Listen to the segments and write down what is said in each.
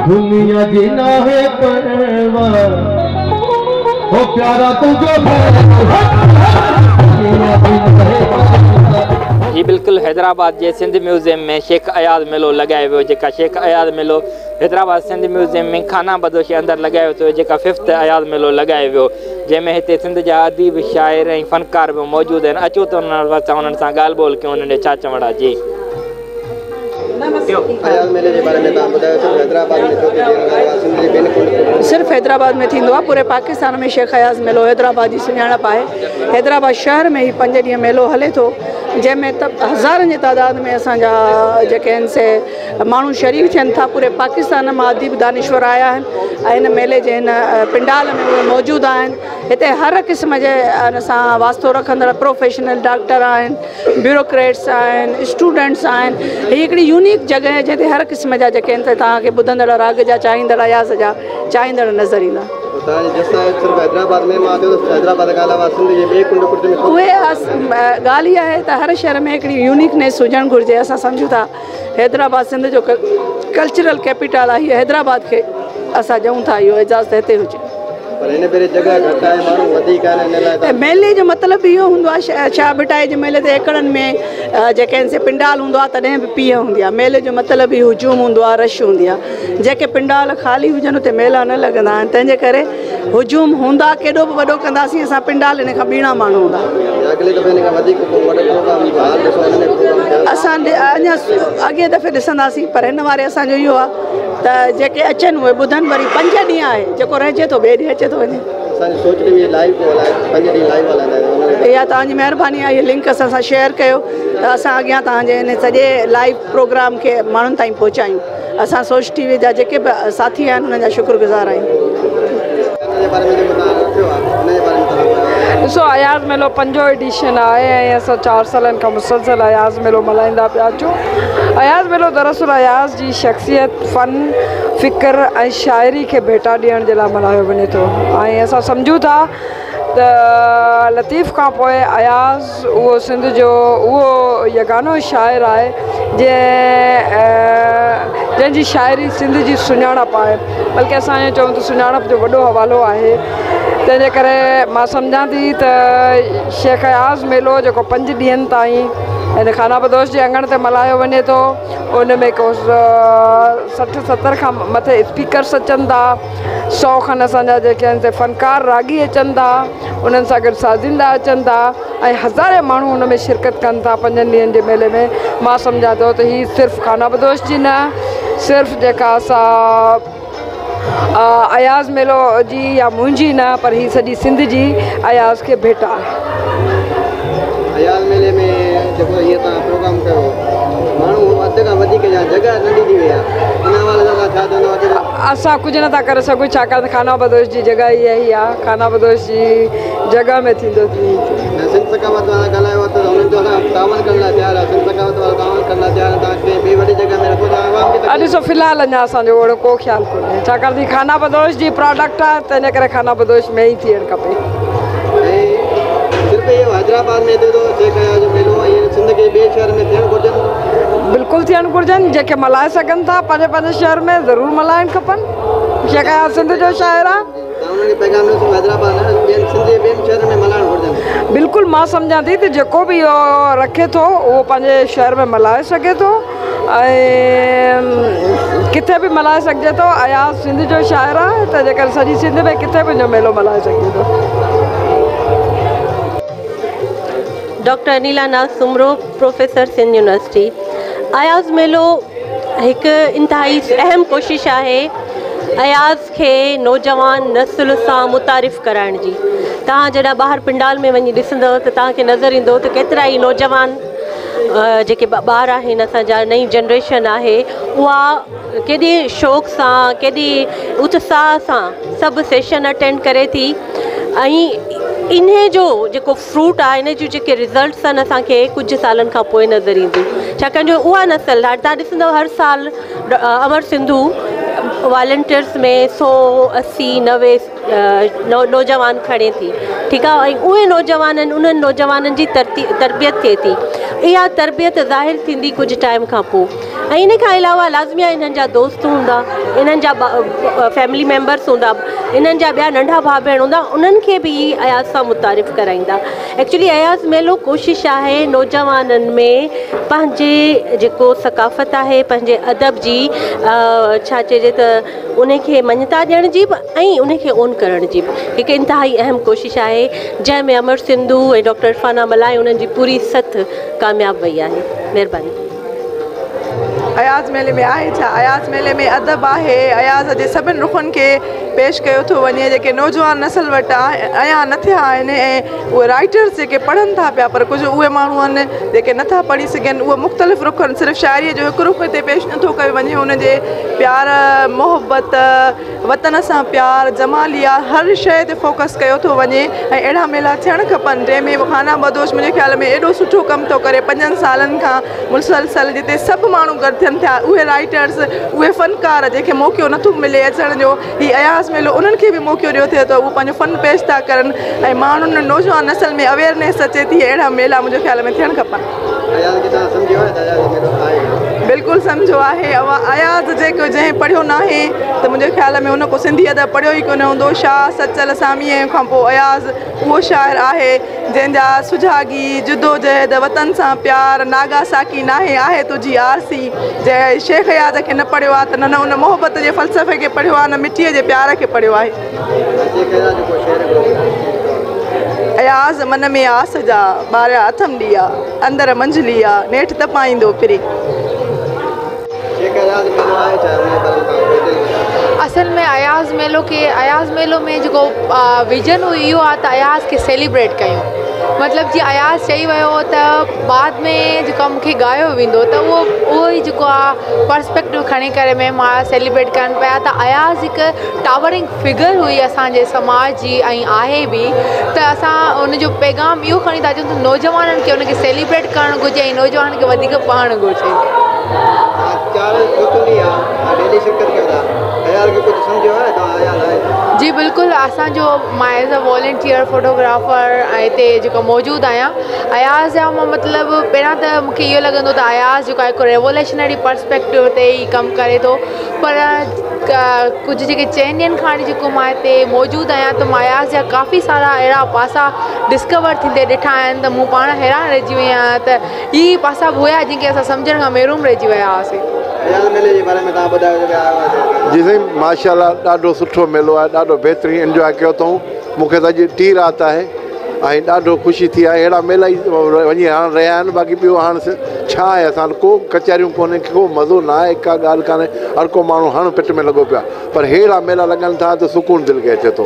दुनिया जी नाहे परवाह ओ प्यारा तुझो। जी बिल्कुल, हैदराबाद जे सिंध म्यूज़ियम में शेख अयाज़ मेलो लॻायो वियो, जेका शेख अयाज़ मेलो हैदराबाद सिंध म्यूज़ियम में खाना बदोश अंदरि लॻायो वियो, जेका फिफ्थ अयाज़ मेलो लॻायो वियो, जंहिंमें हिते सिंध जा अदीब, शाइर ऐं फ़नकार बि मौजूदु आहिनि। अचो त उन्हनि सां ॻाल्हि ॿोल कयूं, उन्हनि जो छा चवणु आहे। जी अयाज़ मेले जे बारे में तव्हां ॿुधायो, सिर्फ़ हैदराबाद में छो थो थिए? सिर्फ़ हैदराबाद में थींदो आहे, पूरे पाकिस्तान में शेख अयाज़ मेलो हैदराबाद जी सुञाणप आहे। हैदराबाद शहर में ई 5 ॾींहं मेलो हले थो, जंहिंमें त हज़ारनि जे तादाद में असांजा जेके आहिनि से माण्हू शरीक थियनि था। पूरे पाकिस्तान मां अदीब दानिश्वर आया आहिनि ऐं हिन मेले जे हिन पंडाल में उहे मौजूदु आहिनि। हिते हर क़िस्म जे हिन सां वास्तो रखंदड़ प्रोफेशनल डॉक्टर आहिनि, ब्यूरोक्रेट्स आहिनि, स्टूडेंट्स आहिनि। हीअ हिकिड़ी यूनिक जॻह आहे जंहिं ते हर क़िस्म जा जेके आहिनि तव्हांखे ॿुधंदड़, राग जा चाहींदड़, अयाज़ जा चाहींदड़ नज़र ईंदा। उहे ॻाल्हि इहा आहे त हर शहर में हिकिड़ी यूनिकनेस हुजणु घुरिजे। असां सम्झूं था हैदराबाद सिंध जो कल्चरल कैपिटल आहे, इहो हैदराबाद खे असां ॾियूं था, इहो एजाज़ त हिते हुजे। मेले जो मतिलबु इहो हूंदो आहे, शाह भिटाई जे मेले ते एकड़नि में जेके आहिनि से पंडाल हूंदो आहे, तॾहिं बि पीह हूंदी आहे। मेले जो मतिलबु ई हुजूम हूंदो आहे, रश हूंदी आहे। जेके पंडाल ख़ाली हुजनि उते मेला न लॻंदा आहिनि, तंहिंजे करे हुजूम हूंदा, केॾो बि वॾो कंदासीं असां पंडाल, हिन खां ॿीणा माण्हू हूंदा। असां अञा अॻिए दफ़े ॾिसंदासीं, पर हिन वारे असांजो इहो आहे त जेके अचनि उहे ॿुधनि। वरी 5 ॾींहं आहे, जेको रहिजे थो ॿिए ॾींहुं अचे थो वञे। इहा तव्हांजी महिरबानी आहे, इहा लिंक असां सां शेयर कयो त असां अॻियां तव्हांजे हिन सॼे लाइव प्रोग्राम खे माण्हुनि ताईं पहुचायूं। असां सोच टीवी जा जेके बि साथी आहिनि उन्हनि जा शुक्रगुज़ार आहियूं। ॾिसो, अयाज़ मेलो 5 एडिशन आहे ऐं असां 4 सालनि खां मुसलसल अयाज़ मेलो मल्हाईंदा पिया अचूं। अयाज़ मेलो दरअसल अयाज़ जी शख़्सियत, फ़न, फ़िक्र ऐं शाइरी खे भेटा ॾियण जे लाइ मल्हायो वञे थो। ऐं असां सम्झूं था त लतीफ़ खां पोइ अयाज़ उहो सिंध जो उहो यगानो शाइर आहे जंहिंजी शाइरी सिंध जी सुञाणप आहे, बल्कि असां ईअं चऊं त सुञाणप जो वॾो हवालो आहे। तंहिंजे करे मां सम्झां थी त शेख अयाज़ मेलो जेको 5 ॾींहनि ताईं हिन खाना बदोश जे आङण ते मल्हायो वञे थो, उन में को 60-70 खां मथे स्पीकर्स अचनि था, 100 खनि असांजा जेके आहिनि फ़नकार रागी अचनि था, उन्हनि सां गॾु साज़िंदा अचनि था ऐं हज़ारे माण्हू हुन में शिरकत कनि था 5 ॾींहनि जे मेले में। मां सम्झां थो त हीअ सिर्फ़ु खाना बदोश जी न, सिर्फ़ु जेका असां अयाज़ मेलो जी या मुंहिंजी न, पर हीअ सॼी सिंध जी अयाज़ खे भेटा आहे। अयाज़ मेले में जेको हीअ तव्हां प्रोग्राम कयो, माण्हू अध खां वधीक या जॻह नंढी थी वई आहे, इन हवाले सां तव्हां छा चवंदव? असां कुझु नथा करे सघूं, छाकाणि त खाना बदोश जी जॻह इहा ई आहे, खाना बदोश जी जॻह में थींदो। सिंध सक़ाफ़त वारा ॻाल्हायो त हुननि जो असां तावन करण लाइ तयारु आहियूं, सिंध सक़ाफ़त वारा तावन करण लाइ तयारु आहिनि, तव्हां कंहिं ॿी वॾी जॻह में रखो था? ॾिसो, फ़िलहालु अञा असांजो अहिड़ो को ख़्यालु कोन्हे, छाकाणि त खाना बदोश जी प्रोडक्ट आहे, तंहिंजे करे खाना बदोश में ई थियणु खपे। ऐं सिर्फ़ु इहो हैदराबाद में थिए थो शेख अयाज़ जो मेलो, ऐं सिंध खे ॿिए शहर में थियणु घुरिजनि? बिल्कुलु थियणु घुरिजनि, जेके मल्हाए सघनि था पंहिंजे पंहिंजे शहर में ज़रूरु मल्हाइणु खपनि। शेख अयाज़ सिंध जो शाइर आहे। बिल्कुलु मां सम्झां थी त जेको बि इहो रखे थो उहो पंहिंजे शहर में मल्हाए सघे थो ऐं किथे बि मल्हाए सघिजे थो। अयाज़ सिंध जो शाइर आहे, तंहिंजे करे सॼी सिंध में किथे बि मेलो मल्हाए सघिजे थो। Doctor Anila Naz Soomro, professor Sindh university. Ayaz Melo हिकु इंतिहाई अहम कोशिश आहे अयाज़ खे नौजवान नस्ल सां मुतारिफ़ कराइण जी। तव्हां जॾहिं ॿाहिरि पंडाल में वञी ॾिसंदव त तव्हांखे नज़र ईंदो त केतिरा ई नौजवान जेके ॿार आहिनि, असांजा नई जनरेशन आहे, उहा केॾी शौक़ सां, केॾी उत्साह सां सभु सेशन अटेंड करे थी ऐं इन जो जेको फ्रूट आहे, इन जो जेके रिज़ल्ट्स आहिनि असांखे कुझु सालनि खां पोइ नज़र ईंदियूं, छाकाणि जो उहा नस्ल हाणे तव्हां ॾिसंदव हर साल अमर सिंधू والنٽيئرس ۾ 180 90 نوجوان کڻي ٿي، ٺيڪ آهي، ۽ اهي نوجوان آهن، انهن نوجوانن جي تربيت ٿئي ٿي. اها تربيت ظاهر ٿيندي ڪجهه ٽائيم کان پوءِ. ۽ ان کان علاوه لازمي آهي انهن جا دوست هوندا، انهن جا فيملي ميمبرس هوندا، انهن جا ٻيا ننڍا ڀاءُ ڀيڻ هوندا، انهن کي به اياز سان متعارف ڪرائيندا. ايڪچولي اياز ميلو ڪوشش آهي نوجوانن ۾ پنهنجي جيڪو ثقافت آهي، پنهنجي ادب جي ڇا چئجي ته ان کي مڃتا ڏيڻ جي به ۽ ان کي اون ڪرڻ جي به هڪ انتهائي اهم ڪوشش آهي، جنهن ۾ امر سنڌو ۽ ڊاڪٽر عرفانه ملاح ۽ انهن جي پوري سٿ ڪامياب وئي آهي. مهرباني. اياز ميلي ۾ آهي ڇا؟ اياز ميلي ۾ ادب آهي. اياز جي سڀني رخن کي پيش ڪيو ٿو وڃي، جيڪي نوجوان نسل وٽ اڃا نه ٿيا آهن، ۽ اهي رائٽرس جيڪي پڙهن ٿا پيا، پر ڪجهه اهي ماڻهو آهن جيڪي نٿا پڙهي سگهن، اهي مختلف رخن، صرف شاعريءَ جو هڪ رخ هتي پيش نٿو ڪيو وڃي. هن جي پيار، محبت، وطن سان پيار، جماليا، هر شيءِ تي فوڪس ڪيو ٿو وڃي. ۽ اهڙا ميلا ٿيڻ کپن، جنهن ۾ خانه بدوش منهنجي خيال ۾ ايڏو سٺو ڪم ٿو ڪري 5 سالن کان مسلسل، جتي سڀ ماڻهو گڏ ٿين ٿا، اهي رائٽرس، اهي فنڪار جنهن کي موقعو نٿو ملي اچڻ جو، هي اياز ميلو انهن کي به موقعو ڏيو ٿئي ٿو، اهو پنهنجو فن پيش ٿا ڪرن ۽ ماڻهن نوجوان نسل ۾ اويئرنيس اچي ٿي. اهڙا ميلا منهنجي خيال ۾ ٿيڻ کپن. بلڪل سمجهو آهي. اياز جيڪو جنهن پڙهيو نه آهي ته منهنجي خيال ۾ هن ڪو سنڌي ادب پڙهيو ئي ڪونه هوندو. شاهه، سچل، ساميءَ کان پوءِ اياز اهو شاعر آهي جنهن جا سجاڳي، جدوجهد، وطن سان پيار، ناگا ساڪي ناهي آهي تنهنجي آرسي. جنهن شيخ اياز کي نه پڙهيو آهي ته نه ان محبت جي فلسفي کي پڙهيو آهي، نه مٽيءَ جي پيار کي پڙهيو آهي. اياز من ۾ آس جا ٻاريا اٿم ڏيئا، اندر منجهلي آ، نيٺ تپائيندو ڦري. اصل ۾ اياز ميلو کي، اياز ميلو ۾ جيڪو ويزن هو اهو آهي ته اياز کي سيليبريٽ ڪيون. مطلب جيئن اياز چئي ويو ته بعد ۾ جيڪو مون کي ڳايو ويندو، ته اهو اهو ئي جيڪو آهي پرسپيڪٽو کڻي ڪري ۾ مان سيليبريٽ ڪن پيا ته اياز هڪ ٽاورنگ فگر هئي اسان جي سماج جي ۽ آهي به، ته اسان ان جو پيغام اهو کڻي ٿا اچون ته نوجوانن کي ان کي سيليبريٽ ڪرڻ گهرجي ۽ نوجوانن کي وڌيڪ پڙهڻ گهرجي. جي بلڪل، اسانجو مان ايز ا والنٽيئر فوٽوگرافر ۽ هتي جيڪو موجود آهيان، اياز جا مان مطلب پهريان ته مون کي اهو لڳندو ته اياز جيڪو آهي هڪ ريووليوشنري پرسپيڪٽو تي ئي ڪم ڪري ٿو، پر ڪجهه جيڪي 4 ڏينهن کان جيڪو مان هتي موجود آهيان ته مان اياز جا ڪافي سارا اهڙا پاسا ڊسڪور ٿيندي ڏٺا آهن ته مون پاڻ حيران رهجي وئي آهيان ته هي پاسا به هئا جن کي اسان سمجهڻ کان محروم رهجي ويا هئاسين. جي سائين، ماشاءَ ڏاڍو سٺو ميلو آهي، ڏاڍو بهترين انجواءِ ڪيو اٿئون. مون کي ته اڄ ٽين رات آهي ۽ ڏاڍو خوشي ٿي آهي. اهڙا ميلا ئي وڃي هاڻي رهيا آهن، باقي ٻيو هاڻي ڇا آهي؟ اسان وٽ ڪو ڪچهريون ڪونهي، ڪو مزو نه آهي، ڪا ڳالهه ڪانهي، هر ڪو ماڻهو هڻ پٽ ۾ لڳو پيو آهي. پر اهڙا ميلا لڳن ٿا ته سڪون دل کي اچي ٿو.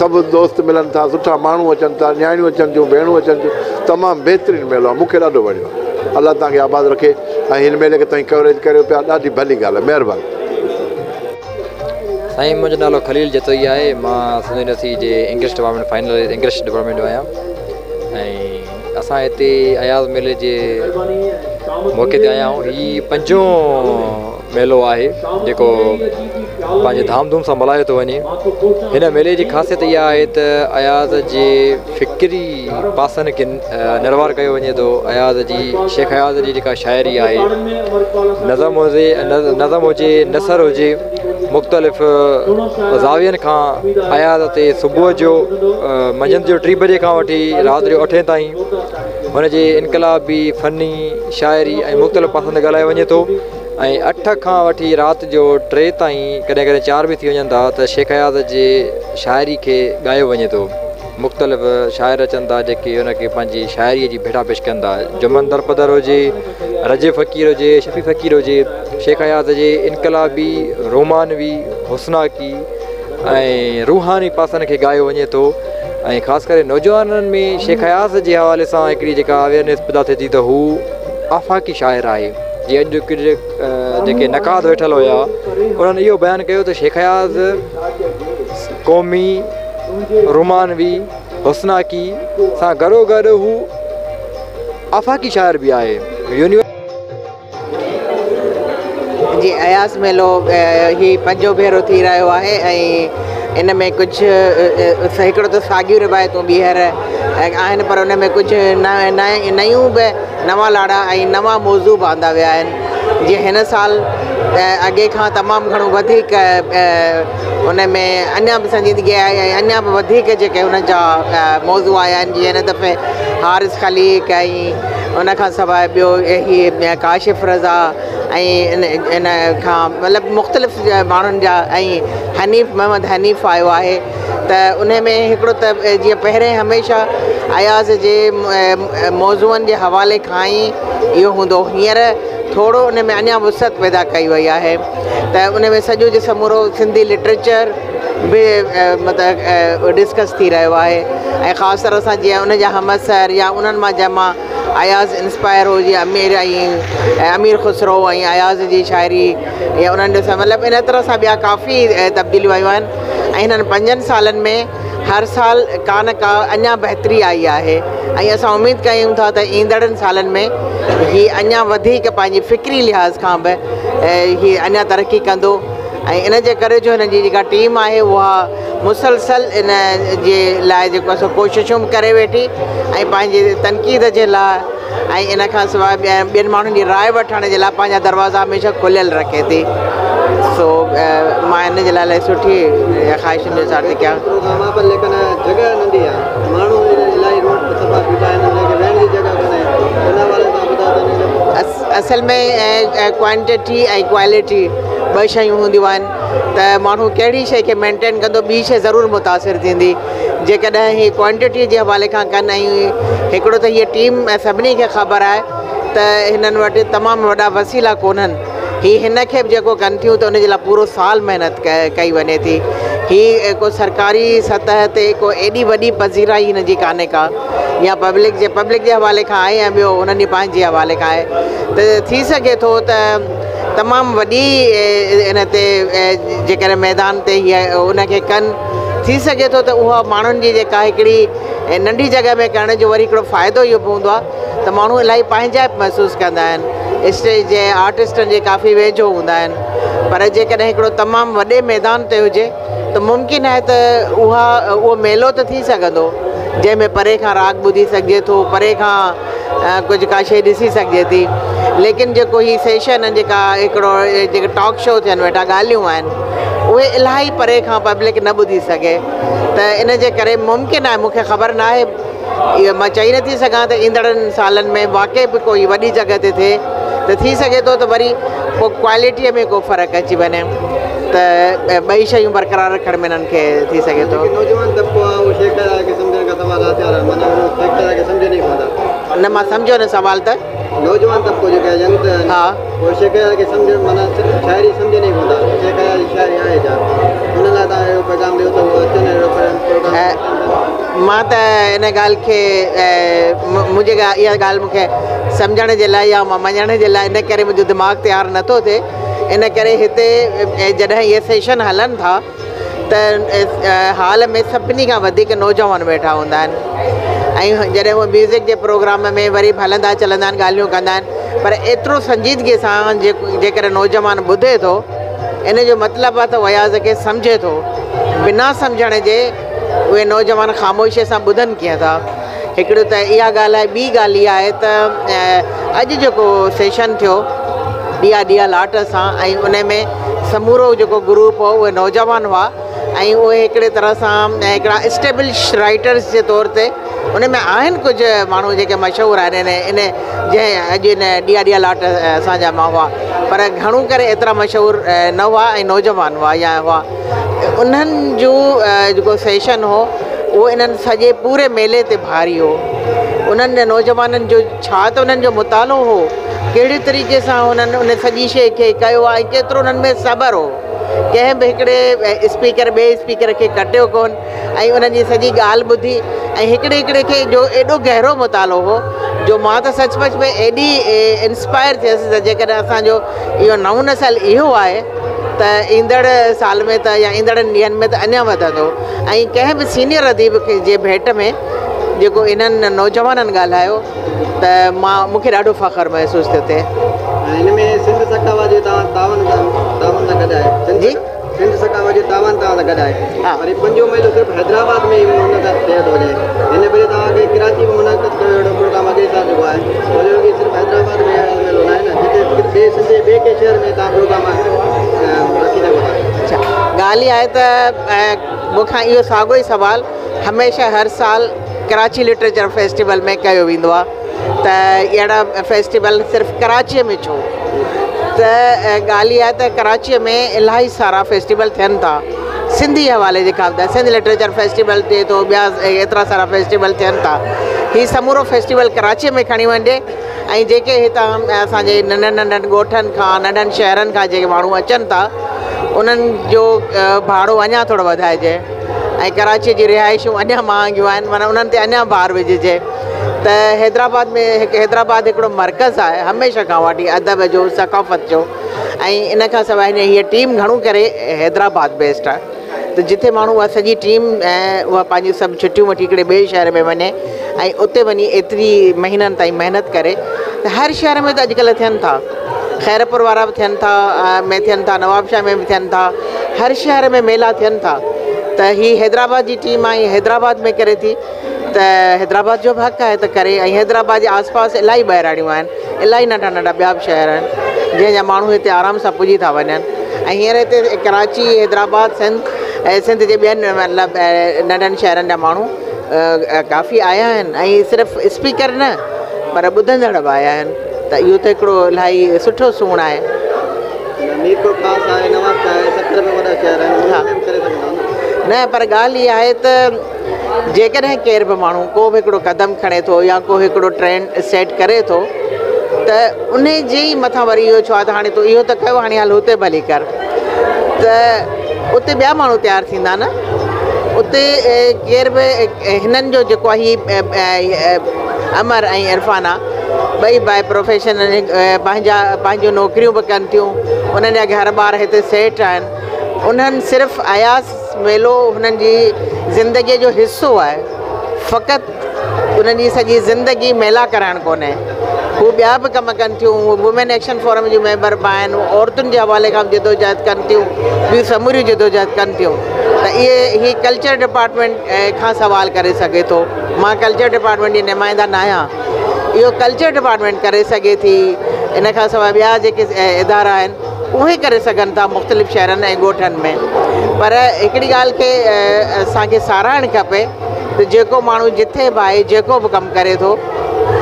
سڀ دوست ملن ٿا، سٺا ماڻهو اچن ٿا، نياڻيون اچن ٿيون، ڀيڻون اچن ٿيون. تمام بهترين ميلو آهي، مون کي ڏاڍو وڻيو آهي. الله توهان کي آباد رکي ۽ هن ميلي کي توهين ڪوريج ڪريو پيا، ڏاڍي ڀلي ڳالهه آهي. مهرباني. سائين، منهنجو نالو خليل جتوئي آهي. مان سنڌ يونيورسٽي جي English department, final English department جو آهيان ۽ اسان هتي اياز ميلي جي موقعي تي آيا آهيون. هي پنجون ميلو آهي جيڪو پنهنجي ڌام ڌوم سان ملهايو ٿو وڃي. هن ميلي جي خاصيت اها آهي ته اياز جي فڪري پاسن کي نروار ڪيو وڃي ٿو. اياز جي، شيخ اياز جي جيڪا شاعري آهي، نظم هجي، نثر هجي، مختلف زاوين کان اياز تي صبح جو منجهند جو 3 بجي کان وٺي رات جو 8 تائين هن جي انقلابي، فني، شاعري ۽ مختلف پاسن تي ڳالهايو وڃي ٿو ۽ 8 کان وٺي رات جو 3 تائين، ڪڏهن ڪڏهن 4 به ٿي وڃن ٿا، ته شيخ اياز جي شاعري کي ڳايو وڃي ٿو. مختلف شاعر اچن ٿا جيڪي هن کي پنهنجي شاعريءَ جي ڀيٽا پيش ڪن ٿا. جمن درپدر هجي، رجي فقير هجي، شفيع فقير هجي، شيخ اياز جي انقلابي، رومانوي، حسناڪي ۽ روحاني پاسن کي ڳايو وڃي ٿو ۽ خاص ڪري نوجوانن ۾ شيخ اياز جي حوالي سان هڪڙي جيڪا اويئرنيس پيدا ٿئي ٿي ته هو آفاقي شاعر آهي. جيئن اڄ جيڪي نقاد ويٺل هئا، انهن اهو بيان ڪيو ته شيخ اياز قومي، رومانوي، حسناڪي سان گڏو گڏ هو آفاقي شاعر به آهي. جي اياز اياز ميلو هي پنجون ڀيرو ٿي رهيو آهي ۽ ان ۾ ڪجهه هڪڙو ته ساڳيون روايتون ٻيهر آهن پر ان ۾ ڪجهه نيون به نوان لاڙا ۽ نوان موضوع به آندا ويا آهن. جيئن هن سال اڳي کان تمام گهڻو وڌيڪ ان ۾ اڃا به سنجيدگي آهي ۽ اڃا به وڌيڪ جيڪي هن جا موضوع آيا آهن، جيئن هن دفعي حارث خليق ۽ ان کان سواءِ ٻيو هي ڪاشف رضا ۽ ان کان مطلب مختلف ماڻهن جا ۽ حنيف محمد حنيف آيو آهي. ته ان ۾ هڪڙو ته جيئن پهرين هميشه اياز جي موضوعن جي حوالي کان ئي اهو هوندو، هينئر ٿورو ان ۾ اڃا وسعت پيدا ڪئي وئي آهي ته ان ۾ سڄو جو سمورو سنڌي لٽريچر به مطلب ڊسڪس ٿي رهيو آهي ۽ خاص طرح سان جيئن ان جا همعصر يا انهن مان جنهن مان اياز انسپائر هو، جيئن امير ۽ امير خسرو ۽ اياز جي شاعري يا انهن جو مطلب ان طرح سان ٻيا ڪافي تبديليون آيون آهن ۽ هنن 5 سالن ۾ هر سال ڪا نه ڪا اڃا بهتري آئي آهي ۽ اسان اميد ڪيون ٿا ته ايندڙن سالن ۾ هي اڃا وڌيڪ پنهنجي فڪري لحاظ کان به هي اڃا ترقي ڪندو ۽ ان جي ڪري جو هن جي جيڪا ٽيم آهي اها مسلسل ان جي لاءِ جيڪو آهي سو ڪوششون به ڪري ويٺي ۽ پنهنجي تنقيد جي لاءِ ۽ ان کان سواءِ ٻين ماڻهن جي راءِ وٺڻ جي لاءِ پنهنجا دروازا هميشه کليل رکي ٿي. سو مان ان جي لاءِ الاهي سٺي خواهشن جو اظهار ٿي ڪيان. پروگرام آهي پر ليڪن جڳهه ننڍي آهي، ماڻهو الاهي روڊ تي صفا بيٺا آهن، انهن کي ويهڻ جي جڳهه ڪونهي، ان حوالي سان ٻڌايو ته انهن جو. اصل ۾ ڪوانٽٽي ۽ ڪوالٽي ٻه شيون هونديون آهن ته ماڻهو ڪهڙي شيءِ کي مينٽين ڪندو ٻي شيءِ ضرور متاثر ٿيندي. جيڪڏهن هي ڪوانٽٽي جي حوالي کان ڪن ۽ هڪڙو ته هيءَ ٽيم سڀني کي خبر آهي ته هنن وٽ تمام وڏا وسيلا ڪونهن، هي هن کي به جيڪو ڪن ٿيون ته ان جي لاءِ پورو سال محنت ڪئي وڃي ٿي. هي ڪو سرڪاري سطح تي ڪو ايڏي وڏي پذيرائي هن جي ڪانهي ڪا، يا پبلڪ جي حوالي کان آهي يا ٻيو انهن جي پنهنجي حوالي کان آهي. ته ٿي سگهي ٿو ته تمام وڏي ان تي جيڪڏهن ميدان تي هيءَ ان کي ڪن، ٿي سگهي ٿو ته اها ماڻهن جي جيڪا هڪڙي ننڍي جڳهه ۾ ڪرڻ جو وري هڪڙو فائدو اهو به هوندو آهي ته ماڻهو الاهي پنهنجائپ محسوس ڪندا آهن، اسٽيج جي آرٽسٽن جي ڪافي ويجهو هوندا آهن. پر جيڪڏهن هڪڙو تمام وڏي ميدان تي هجي ته ممڪن آهي ته اهو ميلو ته ٿي سگهندو جنهن ۾ پري کان راڳ ٻڌي سگهجي ٿو، پري کان ڪجهه ڪا شيءِ ڏسي سگهجي ٿي. ليڪن جيڪو هي سيشن آهن، جيڪا هڪڙو جيڪي ٽاڪ شو ٿين ويٺا، ڳالهيون آهن، اهي الاهي پري کان پبلڪ نه ٻڌي سگهي. ته ان جي ڪري ممڪن آهي، مون کي خبر نه آهي، اهو مان چئي نٿي سگهان ته ايندڙن سالن ۾ واقعي به ڪوئي وڏي جڳهه تي ٿئي ته ٿي سگهي ٿو ته وري پوءِ ڪوالٽيءَ ۾ ڪو فرق اچي وڃي ته ٻئي شيون برقرار رکڻ ۾ هنن کي ٿي سگهي ٿو. نوجوان طبقو آهي اهو شيخ اياز کي سمجهڻ کان سوال هٿيار آهن، معنيٰ اهو شيخ اياز کي سمجهي نه پوندا. نه مان سمجهيو نه سوال. ته نوجوان طبقو جيڪو آهي ينگ ته ها اهو شيخ اياز کي سمجهڻ معنيٰ شاعري سمجهي نه پوندا. شيخ اياز جي شاعري آهي ڇا؟ ان لاءِ توهان اهڙو پيغام ڏيو ته اهو اچن اهڙو پروگرام. مان ته ان ڳالهه کي منهنجي اها ڳالهه مون کي سمجهڻ جي لاءِ يا مان مڃڻ جي لاءِ ان ڪري منهنجو دماغ تيار نٿو ٿئي. ان ڪري هتي جڏهن اهي سيشن هلن ٿا ته هال ۾ سڀني کان وڌيڪ نوجوان ويٺا هوندا آهن ۽ جڏهن اهي ميوزڪ جي پروگرام ۾ وري به هلندا چلندا آهن، ڳالهيون ڪندا آهن، پر ايترو سنجيدگيءَ سان جيڪڏهن نوجوان ٻڌي ٿو، ان جو مطلب آهي ته اياز کي سمجهي ٿو. بنا سمجهڻ جي اهي نوجوان خاموشيءَ سان ٻڌن ڪيئن ٿا؟ هڪڙو ته اها ڳالهه آهي. ٻي ڳالهه اها آهي ته اڄ جيڪو سيشن ٿيو ڏيئا ڏيئا لاٽ سان ۽ ان ۾ سمورو جيڪو گروپ هو اهي نوجوان هئا ۽ اهي هڪڙي طرح سان هڪڙا اسٽيبلش رائٽرس جي طور تي ان ۾ آهن ڪجهه ماڻهو جيڪي مشهور آهن ان جنهن اڄ ان ڏيئا ڏيئا لاٽ اسان جا مان هئا، پر گهڻو ڪري ايترا مشهور نه هئا ۽ نوجوان هئا يا هئا. انهن جو جيڪو سيشن هو اهو انهن سڄي پوري ميلي تي ڀاري هو. انهن نوجوانن جو ڇا ته انهن جو مطالعو هو، ڪهڙي طريقي سان هنن ان سڄي شيءِ کي ڪيو آهي ۽ ڪيترو انهن ۾ صبر هو. ڪنهن به هڪڙي اسپيڪر ٻئي اسپيڪر کي ڪٽيو ڪونه ۽ انهن جي سڄي ڳالهه ٻڌي ۽ هڪڙي هڪڙي کي جو ايڏو گهرو مطالعو هو جو مان ته سچ پچ ۾ ايڏي انسپائر ٿيس ته جيڪڏهن اسان جو اهو نئون نسل اهو آهي ته ايندڙ سال ۾ ته يا ايندڙ ڏينهن ۾ ته اڃا وڌندو. ۽ ڪنهن به سينيئر اديب جي ڀيٽ ۾ جيڪو انهن نوجوانن ڳالهايو ته مان مون کي ڏاڍو فخر محسوس ٿيو ٿئي. هن ۾ سنڌ سخاوت جي تعاون سان گڏ آهي. جي سنڌ سخاوت جي تعاون سان گڏ آهي. پر هي پنجون ميلو صرف حيدرآباد ۾ ئي منعقد ٿئي ٿو وڃي. هن ڀيري توهان کي ڪراچي ۾ منعقد ڪيو اهڙو پروگرام اڳئين سال جيڪو آهي ڇو جو ڪي صرف حيدرآباد ۾ اهڙو ميلو ناهي نه جتي ٻئي سنڌ جي ٻئي ڪنهن شهر ۾ توهان پروگرام رکي سگهو ٿا. اڇا ڳالهه اها آهي ته مون کان اهو ساڳيو ئي سوال هميشه هر سال ڪراچي لٽريچر فيسٽيول ۾ ڪيو ويندو آهي ته اهڙا فيسٽيول صرف ڪراچيء ۾ ڇو؟ ته ڳالهه اها آهي ته ڪراچيء ۾ الاهي سارا فيسٽيول ٿين ٿا سنڌي حوالي جي کان سنڌ لٽريچر فيسٽيول ٿئي ٿو ٻيا ايترا سارا فيسٽيول ٿين ٿا هي سمورو فيسٽيول ڪراچيء ۾ کڻي وڃجي ۽ جيڪي هتان اسان جي ننڍن ننڍن ڳوٺن کان ننڍن شهرن کان جيڪي ماڻهو اچن ٿا انهن جو ڀاڙو اڃا ٿورو وڌائجي ۽ ڪراچيء جي رهائشون اڃا مهانگيون آهن معنيٰ انهن تي اڃا بار وجهجي ته حيدرآباد ۾ هڪ حيدرآباد هڪڙو مرڪز آهي هميشه کان وٺي ادب جو ثقافت جو ۽ ان کان سواء هيء ٽيم گهڻو ڪري حيدرآباد بيسڊ آهي ته جتي ماڻهو اها سڄي ٽيم ۽ اها پنهنجون سڀ ڇٽيون وٺي هڪڙي ٻئي شهر ۾ وڃي ۽ اتي وڃي ايتري مهينن تائين محنت ڪري ته هر شهر ۾ ته اڄڪلهه ٿين ٿا خيرپور وارا به ٿين ٿا ۾ ٿين ٿا نوابشاهه ۾ به ٿين ٿا هر شهر ۾ ميلا ٿين ٿا ته هي حيدرآباد جي ٽيم آهي حيدرآباد ۾ ڪري ٿي ته حيدرآباد جو به حق آهي ته ڪري ۽ حيدرآباد جي آس پاس الاهي ٻهراڙيون آهن الاهي ننڍا ننڍا ٻيا به شهر آهن جنهن جا ماڻهو هتي آرام سان پڄي ٿا وڃن ۽ هينئر هتي ڪراچي حيدرآباد سنڌ ۽ سنڌ جي ٻين مطلب ننڍن شهرن جا ماڻهو ڪافي آيا آهن ۽ صرف اسپيڪر نه پر ٻڌندڙ به آيا آهن ته اهو ته هڪڙو الاهي سٺو سوڻ آهي. ميرپورخاص آهي نوابشاهه آهي سکر ۾ وڏا شهر آهن انهن ۾ به ڪري سگهندا نه. نه پر ڳالهه اها آهي ته جيڪڏهن ڪير به ماڻهو ڪو به هڪڙو قدم کڻي ٿو يا ڪو هڪڙو ٽرينڊ سيٽ ڪري ٿو ته ان جي ئي مٿان وري اهو ڇو آهي ته هاڻي تو اهو ته ڪيو هاڻي هل هتي ڀلي ڪر ته اتي ٻيا ماڻهو تيار ٿيندا نه اتي ڪير به هنن جو جيڪو آهي هي امر ۽ عرفانه ٻئي باء پروفيشن پنهنجا پنهنجون نوڪريون به ڪن ٿيون انهن جا گهر ٻار هتي سيٽ آهن انهن صرف اياز ميلو هنن جي زندگيء جو حصو آهي فقط انهن جي سڄي زندگي ميلا ڪرائڻ ڪونهي هو ٻيا به ڪم ڪن ٿيون هو وومين ايڪشن فورم جون ميمبر به آهن هو عورتن جي حوالي کان به جدوجهد ڪن ٿيون ٻيون سموريون جدوجهد ڪن ٿيون ته اهي هي ڪلچر ڊپارٽمينٽ کان سوال ڪري سگهي ٿو مان ڪلچر ڊپارٽمينٽ جي نمائنده نه آهيان اهو ڪلچر ڊپارٽمينٽ ڪري سگهي ٿي ان کان سواء ٻيا جيڪي ادارا آهن اهي ڪري سگهن ٿا مختلف شهرن ۽ ڳوٺن ۾ پر هڪڙي ڳالهه کي اسان کي ساراهڻ کپي ته جيڪو ماڻهو جٿي به آهي جيڪو به ڪم ڪري ٿو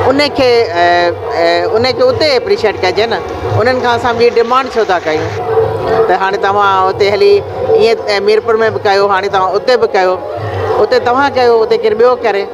ان کي ان کي اتي اپريشيئيٽ ڪجي نه انهن کان اسان ٻي ڊمانڊ ڇو ٿا ڪيون ته هاڻي توهان اتي هلي ائين ميرپور ۾ به ڪيو هاڻي توهان اتي به ڪيو اتي توهان ڪيو اتي ڪير ٻيو ڪري.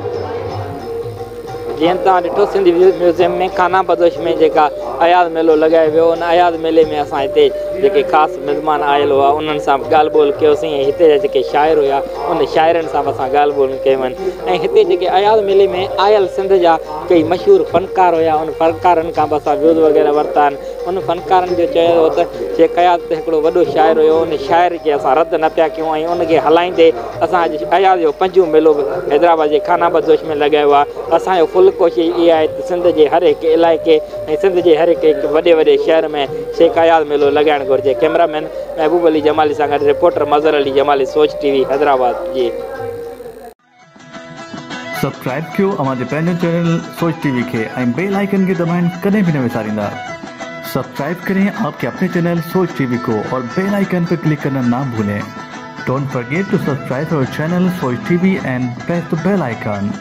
جيئن توهان ڏٺو سنڌ ميوزيم ۾ خانه بدوش ۾ جيڪا اياز ميلو لڳايو ويو ان اياز ميلي ۾ اسان هتي جيڪي خاص مزمان آيل هئا انهن سان به ڳالهه ٻولهه ڪيوسين ۽ هتي جا جيڪي شاعر هيا ان شاعرن سان به اسان ڳالهه ٻولهه ڪيون آهن ۽ هتي جيڪي اياز ميلي ۾ آيل سنڌ جا ڪئي مشهور فنڪار هيا ان فنڪارن کان به اسان ويوز وغيره ورتا آهن ان فنڪارن جو چيو هو ته شيخ اياز ته هڪڙو وڏو شاعر هيو ان شاعر کي اسان رد نه پيا ڪيون ۽ ان کي هلائيندي اسان اڄ اياز جو پنجون ميلو به حيدرآباد جي خانه بدوش ۾ لڳايو آهي. اسان جو فل ڪوشش اها آهي ته سنڌ جي هر هڪ علائقي ۽ سنڌ جي هر هڪ وڏي وڏي شهر ۾ شيخ اياز ميلو لڳائڻ گهرجي. ڪئميرا مين محبوب علي جمالي سان گڏ رپورٽر مظهر علي جمالي سوچ ٽي وي حيدرآباد جي. سبسڪرائب ڪيو اوهان جي پنهنجو چينل سوچ ٽي وي کي ۽ بيل آئيڪن کي دٻائڻ ڪڏهن به نه وساريندا. سبسڪرائب ڪرين آپ ڪي اپني چينل سوچ ٽي وي ڪو اور بيل آئيڪن پي ڪلڪ ڪرنا نا ڀولين. Don't forget to subscribe our channel Soch TV and press the bell icon.